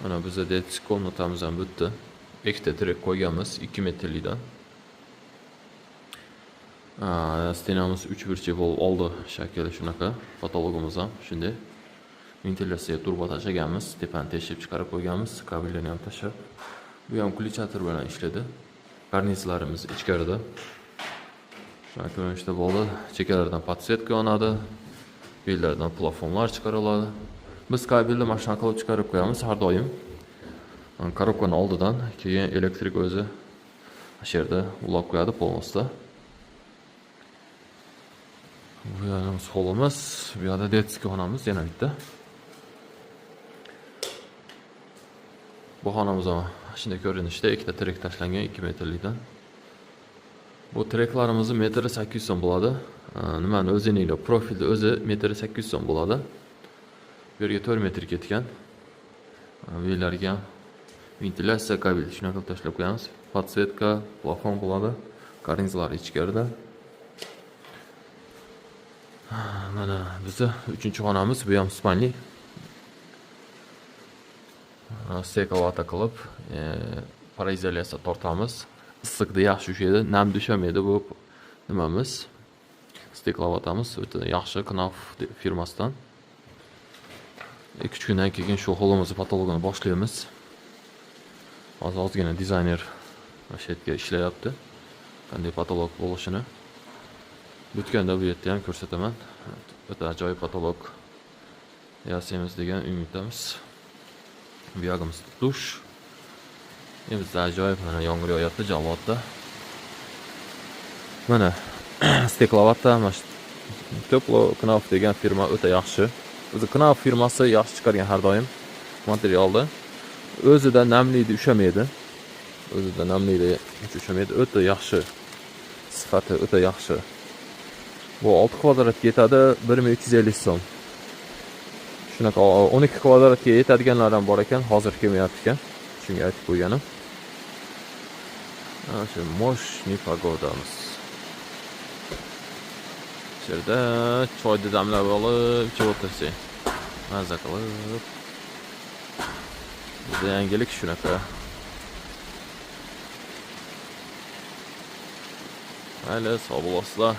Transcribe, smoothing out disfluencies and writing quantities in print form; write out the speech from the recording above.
Mana biza детский комната miz ham bitdi. Ikkita trek qo'yganmiz, 2 metrlikdan. Стена miz uch burchak bo'lib oldi, shakli shunaqa. Потолок imiz ham shunday. Ventilyatsiya turba tashlaganmiz, tepani teshib chiqarib qo'yganmiz, kabellarni ham tashlab. Bu ham включатель bilan ishlaydi. Karnizlarimiz ichkarida. Shunaqa ko'rinishda bo'ldi. Chekkalardan подсветка yonadi. Bu yerlardan plafonlar chiqariladi. Biz kabelni mana shunaqa qilib chiqarib qo'yamiz har doim. Коробка ni oldidan, keyin elektrik o'zi shu yerda ulab qo'yadi полностью. Bu yerimiz holimiz, bu yerda детский xonamiz yana bitta. Bu xonamiz ham shunday ko'rinishda, ikkita trek tashlangan 2 metrlikdan. Bu treklarimizni metri 800 so'm bo'ladi. Nimani o'zininglar profilni o'zi metri 800 so'm bo'ladi. Bu yerga 4 metr ketgan. Bu yerlarga ham ventilyatsiya kabel shunaqa qilib tashlab qo'yamiz. Подсветка, plafon bo'ladi. Karnizlar ichkarida. Mana bizni 3-xonamiz, bu ham спальный. Стекловата qilib, пароизоляция tortamiz. Issiqda yaxshi ushlaydi, nam tushamaydi bu nimamiz. Стекловата miz o'ta yaxshi Knauf firmasidan. 2-3 kundan keyin shu holimizni потолок ini boshlaymiz. Hozir ozgina dizayner mana shu yerga ishlayapti. Qanday потолок bo'lishini. Bitganda bu yerda ham ko'rsataman. O'ta ajoyib потолок yasaymiz degan umiddamiz. Bu yog'imiz dush. Endi bizda ajoyib mana yomg'ir yog'yapti Jalolobodda. Mana стекловата, mana shu Teplo Knauf degan firma o'ta yaxshi. O'zi Knauf firmasi yaxshi chiqargan har doim materialni. O'zida namlikni ushamaydi. O'zida namlikni hech ushamaydi. O'ta yaxshi. Sifati o'ta yaxshi. Bu 6 kvadratga yetadi 1350 so'm. Shunaqa 12 kvadratga yetadiganlar ham bor ekan, hozir kelmayapti ekan. Shunga aytib qo'yganim. Ana shu мощный погода miz. Shu yerda choyni damlab olib ichib o'tirsak, maza qilib. Bizda yangilik shunaqa. Mayli, sog' bo'lasizlar.